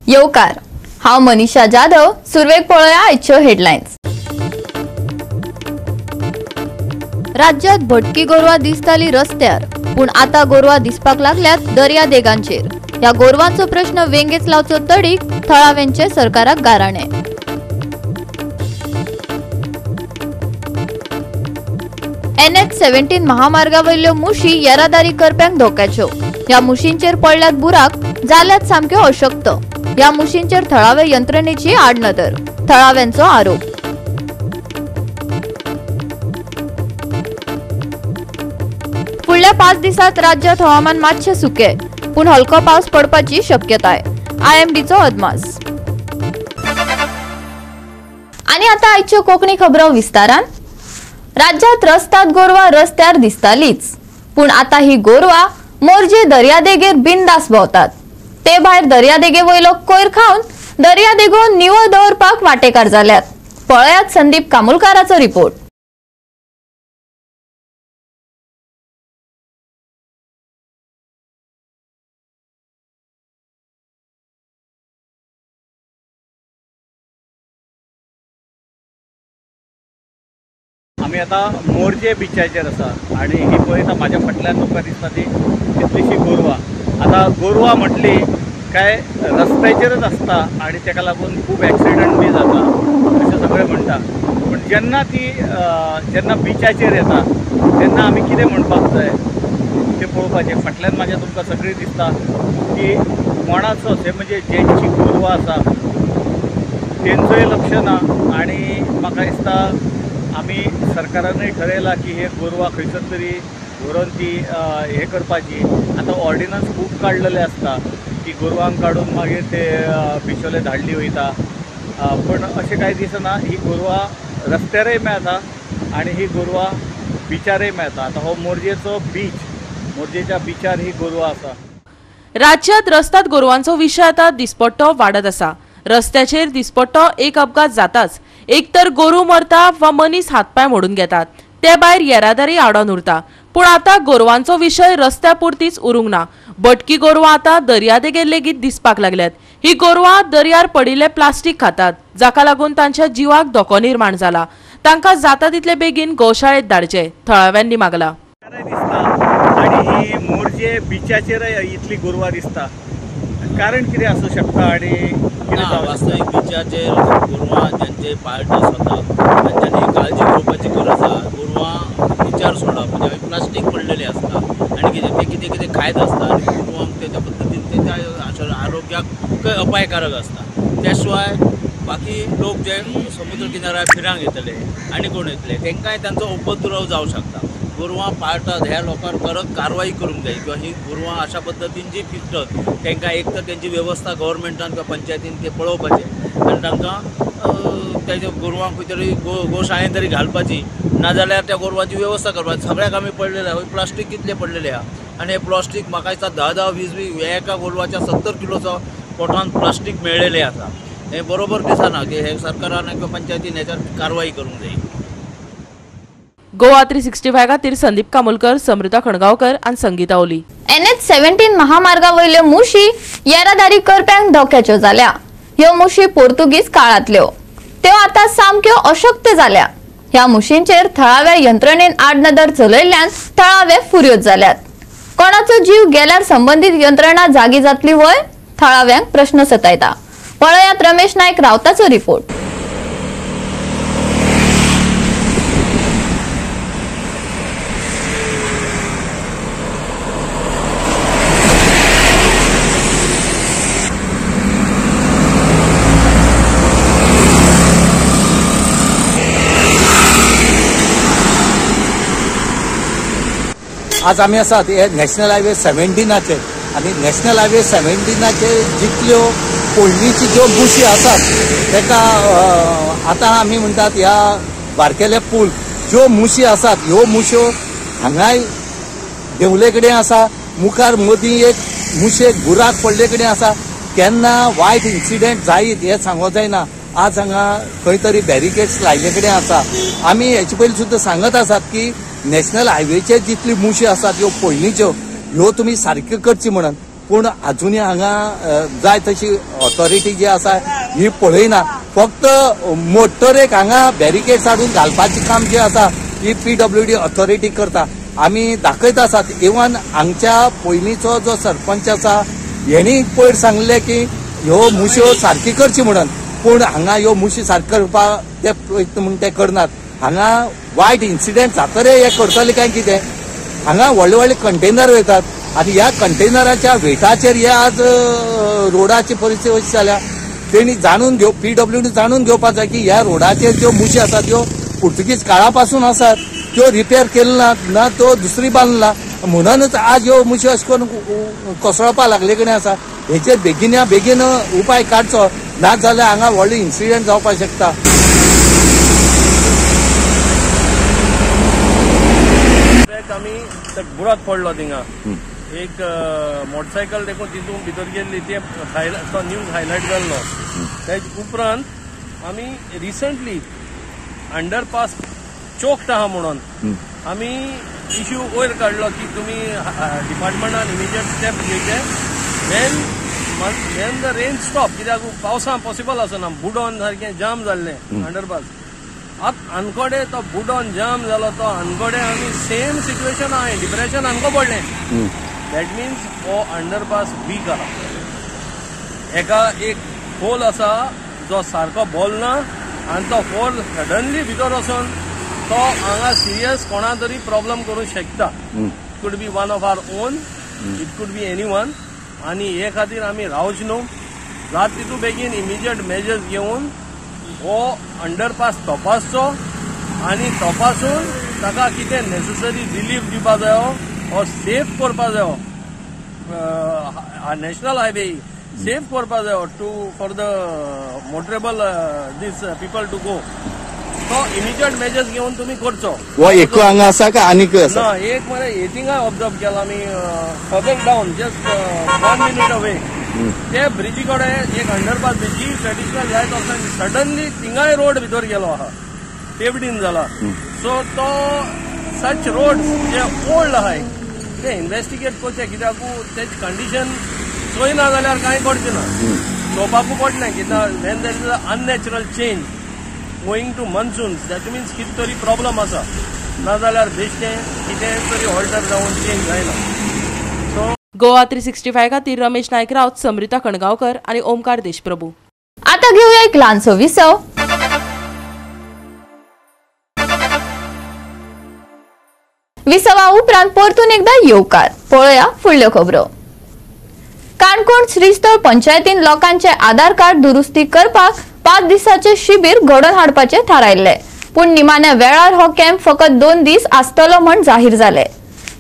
येवकार. हांव मनीषा जाधव. सुरवेक पळोवया आयच्यो हेडलायन्स. राज्यात भटकी गोरवां दिसताली रस्त्यार, पूण आतां गोरवां दिसपाक लागल्यात दर्यादेगांचेर. ह्या गोरवांचो प्रश्न वेंगेच लावचो तडीक थळाव्यांचे सरकाराक गाराणे. NH-17 महामार्गावयल्यो मुशी येरादारी करप्यांक धोक्याच्यो. ह्या मुशींचेर पडल्यात बुराक, जाल्यात सामक्यो अशक्त. ह्या मुशींचेर थळावे यंत्रणेची आडनदर, थळाव्यांचो आरोप. फुडल्या 5 दिसांत राज्यात हवामान मातशें सुकें, पूण हलको पावस पडपाची शक्यताय, IMDचो अदमास. आनी आतां आयच्यो कोंकणी खबरो विस्तारान. राज्यात रस्त्यात गोरवां रस्त्यार दिसतालीच, पूण आतां ही गोरवां मोरजे दर्यादेगेर बिंदास भोंवतात. ते भायर दर्यादेगे वयलो कोयर खावन दर्यादेगो निवळ दवरपाक वाटेकार जाल्यात. पळयात संदीप कामुलकाराचो रिपोर्ट. आमी आतां मोरजे बिचाचेर आसा आनी ही पळयता म्हाज्या फाटल्यान तुमकां दिसता ती कितलीशी गोरवां. आतां गोरवां म्हटली काय रस्त्याचेरच आसता आनी ताका लागून खूब एक्सिडंट बी जाता अशें सगळें म्हणटा. पूण जेन्ना ती जेन्ना बिचाचेर येता तेन्ना आमी कितें म्हणपाक जाय तें पळोवपाचें. फाटल्यान म्हाज्या तुमकां सगळीं दिसता की कोणाचोच हे म्हणजे जेंची गोरवां आसा तेंचोय लक्ष ना. आनी म्हाका दिसता आमी सरकारानूय ठरयलां की हे गोरवां खंयसर तरी व्हरून ती हे करपाची. आतां ऑर्डिनन्स खूब काडलेले आसता की गोरवांक काडून मागीर ते बिचोले धाडली वयता, पूण अशें कांय दिसना. ही गोरवां रस्त्यारय मेळटा आनी ही गोरवां बिचारय मेळटा. आतां हो मोरजेचो बीच, मोरजेच्या बिचार ही गोरवां आसा. राज्यात रस्त्यात गोरवांचो विशय आतां दिसपट्टो वाडत आसा. रस्त्याचेर दिसपट्टो एक अपघात जाताच. एक तर गोरू मरता वा मनीस हातपाय मोडून घेतात, ते भायर येरादारी आडोन उरता. पूण आतां गोरवांचो विशय रस्त्या पुरतीच उरूंक ना. भटकी गोरवां आतां दर्यादेगेर लेगीत दिसपाक लागल्यात. ही गोरवां दर्यार पडिल्लें प्लास्टीक खातात, जाका लागून तांच्या जिवाक धोको निर्माण जाला. तांकां जाता तितले बेगीन गोशाळेंत धाडचे, थळाव्यांनी मागला. दिसता आनी ही मोरजे बिचाचेरय इतली गोरवां दिसता, कारण कितें आसूं शकता? आनी कितें वास्तवीक बिचाचेर गोरवां ज्यांचे पार्टनर्स वतात तांच्यांनी काळजी घेवपाची गरज आसा. गोरवां बिचार सोडप म्हणजे आमी प्लास्टीक पडलेलें आसता आनी कितें तें कितें कितें खायत आसता आनी गोरवांक तेच्या पद्दतीन तेच्या आरोग्याक अपायकारक आसता. त्या शिवाय बाकी लोक जे समुद्र किनाऱ्यार फिरांक येतले आनी कोण येतले तांकांय तांचो उपद्रव जावं शकता. गोरवां पाळटात ह्या लोकांक परत कारवाई करूंक जाय किंवा ही गोरवां अशा पद्दतीन जी फिरतात तांकां एक तर तेंची वेवस्था गव्हर्मेंटान किंवा पंचायतीन ते पळोवपाचें आनी तांकां तेच्या गोरवांक खंय तरी गोशाळेन तरी घालपाची, नाजाल्यार त्या गोरवांची वेवस्था करपाची. सगळ्याक आमी पडलेले आहा प्लास्टीक कितलें पडलेलें आहा आनी हें प्लास्टीक म्हाका दिसता 10-10, 20-20 एका गोरवाच्या 70 किलोचो पोटान प्लास्टीक मेळ्ळेलें आसा. हें बरोबर दिसना की हे सरकारान किंवा पंचायतीन हेच्यार कारवाई करूंक जाय. गोवा 365 खातीर संदीप कामुलकर, समृता खणगांवकर आनी संगीता ओली. NH-17 महामार्गावयल्यो मुशी येरादारी करप्यांक धोक्याच्यो जाल्या. ह्यो मुशी पोर्तुगीज काळांतल्यो, त्यो आतां सामक्यो अशक्त जाल्या. ह्या मुशींचेर थळाव्या यंत्रणेन आडनदर चलयल्ल्यान थळावे फुर्योज जाल्यात. कोणाचो जीव गेल्यार संबंदीत यंत्रणा जागी जातली व्हय, थळाव्यांक प्रश्न सतायता. पळयात रमेश नायक रावताचो रिपोर्ट. आज आमी आसात हे नॅशनल हायवे 17चेर आनी नॅशनल हायवे 17चेर जितल्यो पोळणीची ज्यो मुशी आसात ताका आतां आमी म्हणटात ह्या बारकेले पूल ज्यो मुशी आसात ह्यो मुश्यो हांगाय देंवले कडेन आसा, मुखार मदीं एक मुशेक बुराक पडले कडेन आसा. केन्ना वायट इन्सिडेंट जायत हें सांगो जायना. आज हांगा खंय तरी बॅरिकेड्स लायले कडेन आसा. आमी हेचे पयलीं सुद्दां सांगत आसात की नॅशनल हायवेचेर जितली मुशी आसात ह्यो पयलींच्यो ह्यो तुमी सारक्यो करची म्हणून. पूण आजुनूय हांगा जाय तशी ऑथॉरिटी जी आसा ही पळयना. फक्त मोटरेक हांगा बॅरिकेड्स हाडून घालपाचें काम जें आसा ही PWD authority करता. आमी दाखयत आसात. इवन हांगच्या पयलींचो जो सरपंच आसा हेणी पयर सांगलें की ह्यो मुश्यो सारकी करची म्हणून, पूण हांगा ह्यो मुशी सारक्यो करपाक ते प्रयत्न म्हूण ते करनात. हांगा वायट इन्सिडेंट जातरे हे करतले काय कितें. हांगा व्हडले व्हडले कंटेनर वयतात आनी ह्या कंटेनराच्या वेटाचेर हे आज रोडाची परिस्थिती अशी जाल्या. तेणी जाणून घेव PWD जाणून घेवपाक जाय की ह्या रोडाचेर ज्यो मुशी आसात त्यो पुर्तुगीज काळा पासून आसात, त्यो रिपेर केल्यो ना, ना त्यो दुसरी बांदला, म्हणूनच आज ह्यो मुशी अशें करून कोसळपाक लागले कडेन आसा. हेचेर बेगीना बेगीन उपाय काडचो, ना जाल्यार हांगा व्हडलो इन्सिडेंट जावपाक शकता. आमी बुराक पडलो थिंगा, एक मोटरसायकल देखून तितून भितर गेल्ली, ते तो न्यूज हायलायट जाल्लो. तेज उपरांत आमी रिसंटली अंडरपास चोक्ड आहा म्हणून आमी इश्यू वयर काडलो की तुमी डिपार्टमेंटान इमिजिएट स्टेप घेवचे when the rain stop, कित्याक पावसान पॉसिबल आसना, बुडोन सारकें जाम जाल्लें अंडरपास. आतां आनकोडे तो बुडोन जाम जालो, तो आनकोडे आमी सेम सिट्युएशन आहा, डिप्रेशन आमकां पडलें. That means हो अंडरपास वीक आहा. एका एक होल आसा जो सारको बोलना आनी तो होल सडनली भितर वचून तो हांगा सिरियस कोणा तरी प्रॉब्लम करूंक शकता. It could be one of our own, it could be any one. आनी हे खातीर आमी रावचे न्हू, जात तितू बेगीन इमिजिएट मेजर्स घेवन हो अंडरपास तपासचो आनी तपासून ताका कितें नेसेसरी रिलीफ दिवपा जायो, हो सेफ करपा जायो, नॅशनल हायवे सेफ करपा जायो to for the motorable these people to go. तो इमिजिएट मेजर्स घेवन तुमी करचो. हो एक हांगा आसा काय आनीक आसा? ना, एक मरे हेथिंगाय ऑब्जर्व केला आमी, further down just 1 minute away ते ब्रिजी कडेन एक अंडरपास ब्रिजी ट्रेडिशनल जायत आसतना सडनली थिंगाय रोड भितर गेलो आहा, पेवडीन जाला. सो तो सच रोड जे ओल्ड आहाय ते इन्वेस्टिगेट करचे, कित्याक तेज कंडिशन चोयना जाल्यार कांय करचें ना, चोवपाकूय पडलें. कित्याक when there is a unnatural change going to monsoons, that means कितें तरी प्रॉब्लम आसा, ना जाल्यार बेश्टें कितें तरी ऑल्टर जावन चेंज जायना. सो गोवा 365 खातीर रमेश नायक राऊत, समृता कणगांवकर आनी ओमकार देशप्रभू. आता घेऊया एक ल्हानसो विसव. विसवा उपरांत परतून एकदा येवकार. पळोवया फुडल्यो खबरो. काणकोण श्रीस्थळ पंचायतीन लोकांचे आधार कार्ड दुरुस्ती करपाक 5 दिसाचे शिबीर घडोवन हाडपाचे थारायल्ले, पूण निमाण्या वेळार हो कॅम्प फकत 2 दीस आसतलो म्हण जाहीर जाले.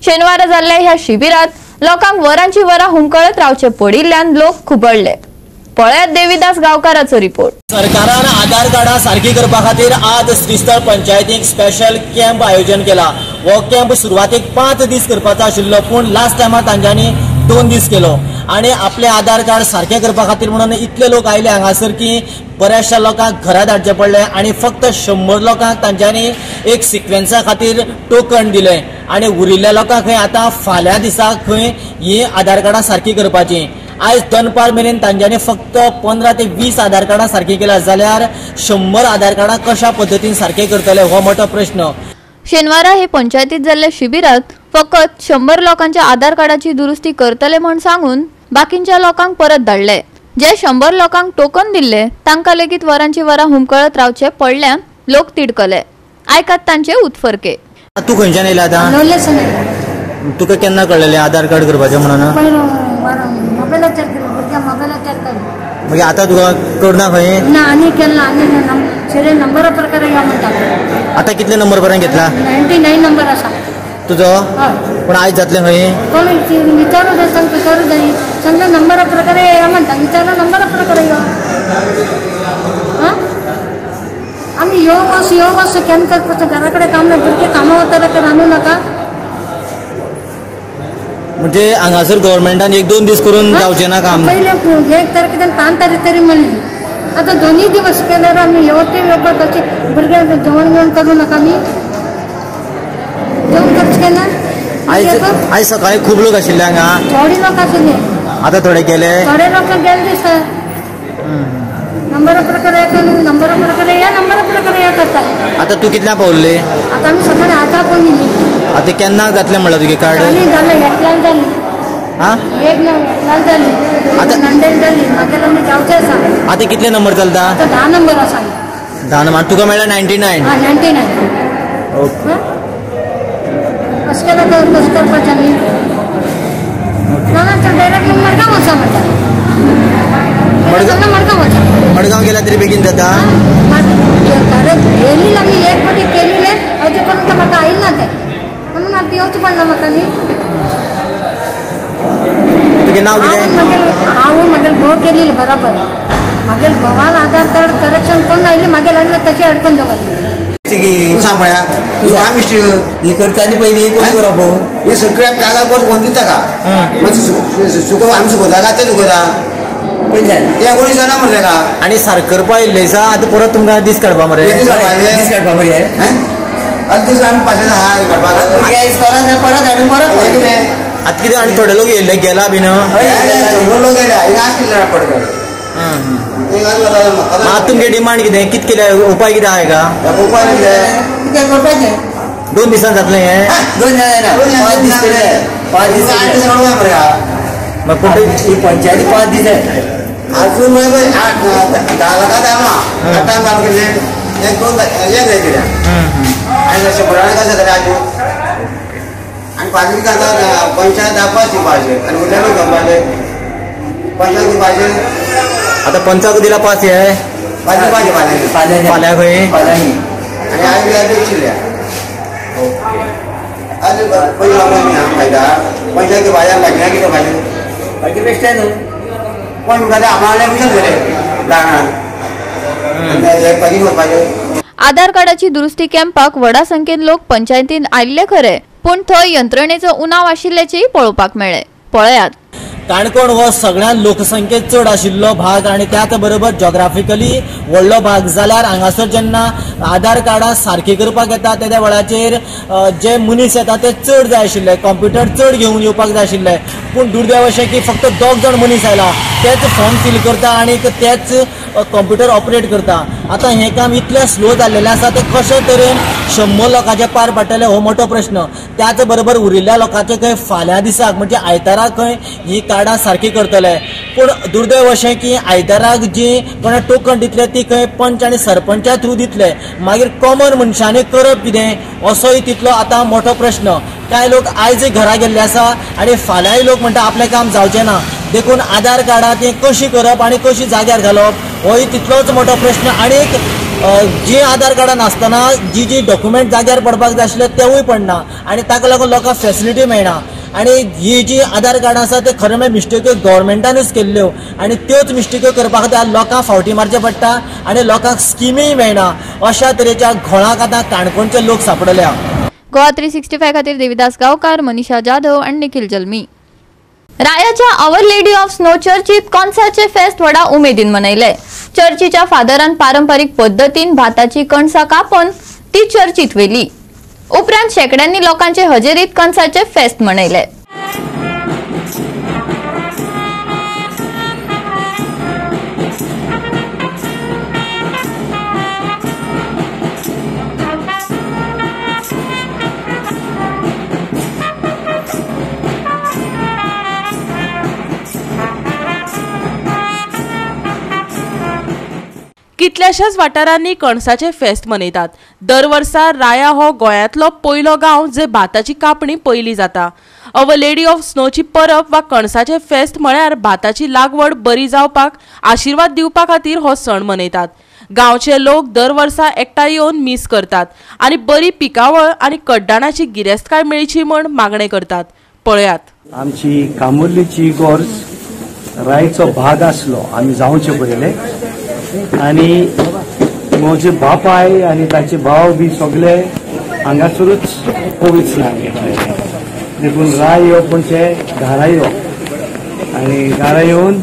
शेनवारा जाल्ल्या ह्या शिबिरात लोकांक वरांची वरां हुमकळत रावचे पडिल्ल्यान लोक खुबळले. पळयात देवीदास गांवकाराचो रिपोर्ट. सरकारान आधार कार्डां सारकी करपा खातीर आज श्रीस्थळ पंचायतीक स्पेशल कॅम्प आयोजन केला. हो कॅम्प सुरवातेक 5 दीस करपाचो आशिल्लो, पूण लास्ट टायमार तांच्यांनी 2 दीस केलो आनी आपले आधार कार्ड सारकें करपा खातीर म्हणून इतले लोक आयले हांगासर की बऱ्याचशा लोकांक घरा धाडचे पडले आनी फक्त 100 लोकांक तांच्यांनी एक सिक्वेन्सा खातीर टोकन दिलें आनी उरिल्ल्या लोकांक खंय आतां फाल्यां दिसा खंय ही आधार कार्डां सारकी करपाची. आयज दनपार मेरेन तांच्यांनी फक्त 15 ते 20 आधार कार्डां सारकी केल्या जाल्यार 100 आधार कार्डां कशा पद्दतीन सारके करतले हो मोठो प्रश्न. शेनवारा हे पंचायतीत जाल्ल्या शिबिरात फकत 100 लोकांच्या आधार कार्डाची दुरुस्ती करतले म्हण सांगून बाकींच्या लोकांक परत धाडले. जे 100 लोकांक टोकन दिल्ले तांकां लेगीत वरांची वरां हुमकळत रावचे पडल्यान लोक तिडकले. आयकात तांचे उत्फर्के. तूं खंयच्यान येयला आतां? तुका केन्ना कळ्ळेलें आधार कार्ड करपाचें म्हणून? मागीर आतां तुका करना खंय? ना आनी केन्ना आनी नंबरा प्रकारे या म्हणटा. आतां कितले नंबर पर्यंत घेतला? 99 नंबर आसा तुजो. पूण आयज जातलें खंय? कोण विचारू जाय, सांग विचारू जाय, सांगता नंबरा प्रकारे या म्हणटा, विचारला नंबरा प्रकारे यो. आमी यो वस यो वस केन्ना करपाचें? घरा कडेन काम ना, भुरगे कामां वता रांदू नाका. म्हणजे हांगासर गव्हर्मेंटान 1-2 दीस करून जावचें ना काम? पयले 1 तारखेच्यान 5 तारीख तरी म्हणली, आतां 2 दिवस केल्यार आमी येवते येवपाक तशें भुरग्यांक जेवण बिवण करूं नाका आमी? जेवण करचें केन्ना? आयज सकाळी खूब लोक आशिल्ले हांगा, थोडे लोक आशिल्ले. आता थोडे गेले, थोडे लोक गेले दिसता. नंबर प्रकारे नंबर प्रकारे या नंबर प्रकारे या करता. आता तू कितल्या पावले? आता आमी सकाळी आतां पण येयली. आता केन्ना जातलें म्हणल्यार तुगे कार्ड? जालें, एकल्यान जालें. आं, एक एकल्यान जालें, आतां नंडेन जाली, मागीर आमी जावचें आसा. आतां कितले नंबर चलता? आतां 10 नंबर आसा. 10 नंबर तुका मेळ्ळा 99? आं, 99. ओके. अशें केल्यार कशें करपाचें आमी? ना डायरेक्ट मडगांव वचा म्हणटा. मडगांव वचा. मडगांव गेल्यार तरी बेगीन जाता. कारण केली आमी एक फावटी केलें, अजून पर्यंत म्हाका आयिल्लें ना तें, म्हणून आतां येवचें पडलां म्हाका न्ही. तुगें नांव कितें? हांव म्हागेले घोव केलेली बरोबर, म्हागेले घोवान आधार कार्ड करेक्शन करून आयलें, मागीर हाडलें तशें अडकून दवरलें. ही करता पयलीं कोण करप? हे सगळ्या कागद कोण दिता का? सुको आमी सुकयता काय ते सुकयता? ते कोणी जाणा मरे ताका. आनी सारकें करपा आयिल्लें आसा, आतां परत तुमकां दीस काडपा मरे? दीस काडपा मरे. आतां दीस आमी पाशें आहा काडपाक परत हाडून परत कितें आतां कितें? आनी थोडे लोक येयल्ले गेला बीन, लोक गेले हिंगा आशिल्ले पडटा. आतां तुमगे डिमांड कितें? कितें केलें उपाय कितें आहा का? उपाय कितें करपाचें? 2 दिसान जातलें हें? 2 जायना, 5 दीस केले. 5 दीस 8 दीस मरे. पूण ही पंचायती 5 दीस अजून 8 10 लाखां जालो आठांक चालू केलें, एक 2 एक जाय कित्याक आनी शंबरांनी कशें जातलें आजून? आनी पांच आतां पंचायत दाखोवपाक दिवपाचें आनी उरलें लोक जमपाचें पंचायत दिवपाचें. आतां पंचाक दिला पास हे पांच दिवपाचें फाल्यां खंय? आनी आयज चिल्ल्या आज पयलीं फायदा पंचायत बाजार लागना कितें भाजी बाकी बेश्ट न्हू. कोण म्हणटा आम्हाला कशें जालें ल्हान. आधार कार्डाची दुरुस्ती कॅम्पाक व्हडा संख्येन लोक पंचायतीन आयिल्ले खरे, पूण थंय यंत्रणेचो उणाव आशिल्ल्याचेय पळोवपाक मेळ्ळें. पळयात. काणकोण हो सगळ्यात लोकसंख्येत चड आशिल्लो भाग आनी त्याच बरोबर जॉग्राफिकली व्हडलो भाग जाल्यार हांगासर जेन्ना आधार कार्डां सारकी करपाक येता तेद्या वेळाचेर जे मनीस येता ते चड जाय आशिल्ले, कॉम्प्युटर चड घेवन येवपाक जाय आशिल्ले. पूण दुर्दैव अशें की फक्त 2 जाण मनीस आयला, तेच फॉर्म फील करता आनी तेच कॉम्प्युटर ऑपरेट करता. आतां हें काम इतलें स्लो जाल्लेलें आसा तें कशें तरेन 100 लोकांचे पार पडटलें हो मोठो प्रश्न. त्याच बरोबर उरिल्ल्या लोकांचे खंय फाल्यां दिसाक म्हणजे आयताराक खंय ही कार्डां सारकी करतले. पूण दुर्दैव अशें की आयताराक जी कोणा टोकन दितले ती खंय पंच आनी सरपंचा थ्रू दितले, मागीर कॉमन मनशांनी करप कितें असोय तितलो आतां मोठो प्रश्न. कांय लोक आयज घरा गेल्ले आसा आनी फाल्यांय लोक म्हणटा आपलें काम जावचें ना, देखून आधार कार्डां ती कशी करप आनी कशी जाग्यार घालप होय तितलोच मोठो प्रश्न. आनी जी आधार कार्डां नासतना जी जी डॉक्युमेंट जाग्यार पडपाक जाय आशिल्ले तेवूय पडना आनी ताका लागून लोकांक फेसिलिटी मेळना. आनी ही जी आधार कार्डां आसा ते खरें म्हळ्यार मिस्टेक्यो गव्हर्मेंटानूच केल्ल्यो आनी त्योच मिस्टेक्यो करपा खातीर लोकांक फावटी मारचें पडटा आनी लोकांक स्किमीय मेळना. अशा तरेच्या घोळाक आतां काणकोणचे लोक सांपडल्या. गोवा 365 खातीर देविदास गांवकार, मनीषा जाधव आनी निखिल जल्मी. रायाच्या our lady of snow चर्चीत कणसाचे फेस्त व्हडा उमेदीन मनयले. चर्चीच्या फादरान पारंपरीक पद्दतीन भाताची कणसां कापून ती चर्चीत व्हेली. उपरांत शेकड्यांनी लोकांचे हजेरीत कणसाचे फेस्त मनयले. कितल्याशाच वाठारांनी कणसाचे फेस्त मनयतात. दर वर्सा राया हो गोंयांतलो पयलो गांव जे भाताची कापणी पयली जाता. Our lady of स्नोची परब वा कणसाचे फेस्त म्हळ्यार भाताची लागवड बरी जावपाक आशिर्वाद दिवपा खातीर हो सण मनयतात. गांवचे लोक दर वर्सा एकठांय येवन मीस करतात आनी बरी पिकावळ आनी कड्डाणाची गिरेस्तकाय मेळची म्हण मागणें करतात. पळयात. आमची कामुर्लीची गोर्ज रायचो भाग आसलो आमी जावचे पयले आनी म्हजे बापाय आनी ताचे भाव बी सगळे हांगासरूच पवित्र घेतले, देखून राय येवप म्हणजे घरा येवप आनी घरा येवन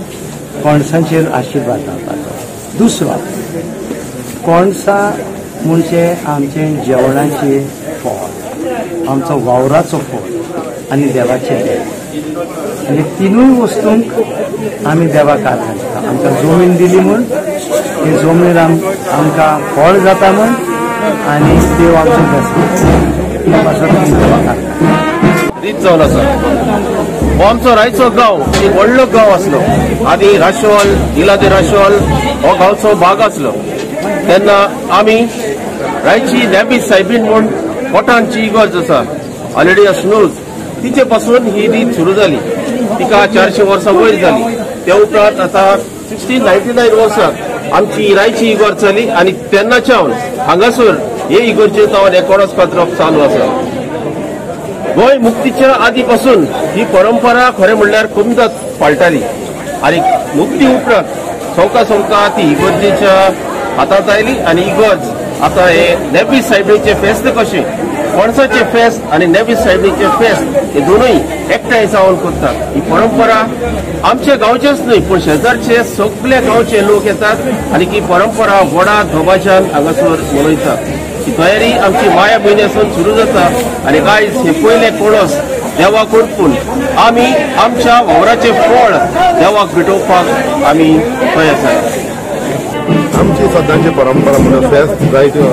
कणसांचेर आशिर्वाद जावपाचो. दुसरो, कणसां म्हणजे आमचें जेवणाचें फळ, आमचो वावराचो फळ आनी देवाचें देव. आनी तिनूय वस्तूंक आमी देवाक हात घालता. आमकां जमीन दिली म्हूण, हे जमनीर आमकां फळ जाता म्हूण, आनी देव आमचो बेस्ट त्या पासत आमी देवाक हात घालता. रीत जावन आसा हो आमचो रायचो गांव एक व्हडलो गांव आसलो. आदी राशोल इला दे राशोल हो गांवचो भाग आसलो. तेन्ना आमी रायची नॅबी सायबीन म्हूण कोटांची इगर्ज आसा ऑलरेडी स्नूज, तिचे पासून ही रीत सुरू जाली. तिका 400 वर्सां वयर जाली. त्या उपरांत आतां 1699 वर्सां आमची रायची इगर्ज जाली आनी तेन्नाच्यान हांगासर हे इगर्जेंत हांव रेकॉर्डस कातरप चालू आसा. गोंय मुक्तीच्या आदी पासून ही परंपरा खरें म्हणल्यार कमी पाळटाली आनी मुक्ती उपरांत सवका सवका ती इगर्जेच्या हातांत आयली आनी इगर्ज आतां हे नेबी सायबीचे फेस्त कशें पणसाचें फेस्त आनी नेबी सायबीचें फेस्त हे दोनूय एकठांय जावन करतात. ही परंपरा आमच्या गांवचेच न्हय पूण शेजारचे सगळे गांवचे लोक येतात आनी ही परंपरा व्हडा धोबाच्यान हांगासर मनयतात. ही तयारी आमची माया म्हयन्यासून सुरू जाता आनी आयज हे पयले कोणस देवाक अर्पून आमी आमच्या वावराचें फळ देवाक भेटोवपाक आमी तयार जातात. आमची सद्दांची परंपरा म्हणल्यार फेस्त जायते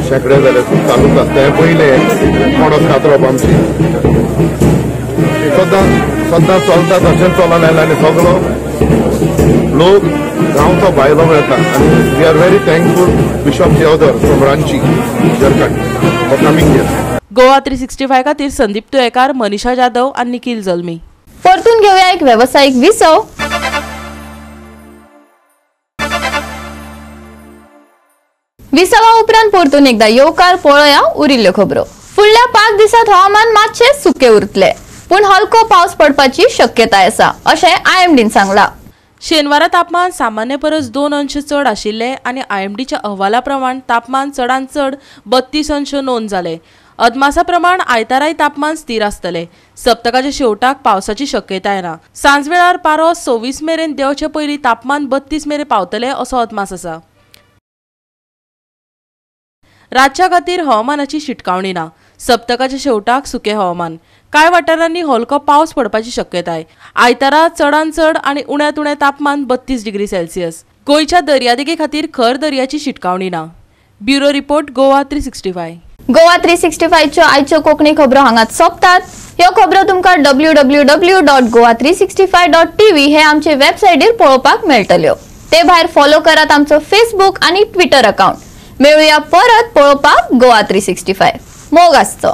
शेंकडे जाले चालूच आसता. हें पयलें कोणस कातरप आमची सद्दां सद्दां चलता तशेंच चलोन आयला आनी सगलो लोक गांवचो भायलो मेळटा आनी we are very thankful Bishop Theodore from Ranchi, Jharkhand for coming here. Goa 365 खातीर संदीप तुयेकार, मनीषा जाधव आनी निखिल जल्मी. परतून घेवया एक वेवसायीक विसव. विसवा उपरांत परतून एकदा येवकार पळोवया उरिल्ल्यो खबरो. फुडल्या 5 दिसांत हवामान मातशें सुकें उरतलें, पूण हलको पावस पडपाची शक्यताय आसा अशें आयएमडीन सांगलां. शेनवारा तापमान सामान्य परस 2 अंश चड आशिल्लें आनी आयएमडीच्या अहवाला प्रमाण तापमान चडांत चड 32 अंश नोंद जालें. अदमासा प्रमाण आयताराय तापमान स्थिर आसतलें. सप्तकाच्या शेवटाक पावसाची शक्यताय ना. सांजवेळार पारो 26 मेरेन देंवचे पयलीं तापमान 32 मेरेन पावतलें असो अदमास आसा. राज्या खातीर हवामानाची शिटकावणी ना. सप्तकाच्या शेवटाक सुकें हवामान, कांय वाठारांनी हलको पावस पडपाची शक्यताय. आयतारा चडांत चड आनी उण्यांत उणें तापमान 32 डिग्री सेल्सियस. गोंयच्या दर्यादेगे खातीर खर दर्याची शिटकावणी ना. Bureau report, Goa 365. Goa 365च्यो आयच्यो कोंकणी खबरो हांगाच सोंपतात. ह्यो खबरो तुमकां www.goa365.tv हे आमचे वेबसायटीर पळोवपाक मेळटल्यो. ते भायर फॉलो करात आमचो फेसबूक आनी ट्विटर अकाउंट. मेळुया परत पळोवपाक गोवा 365. मोग आसचो.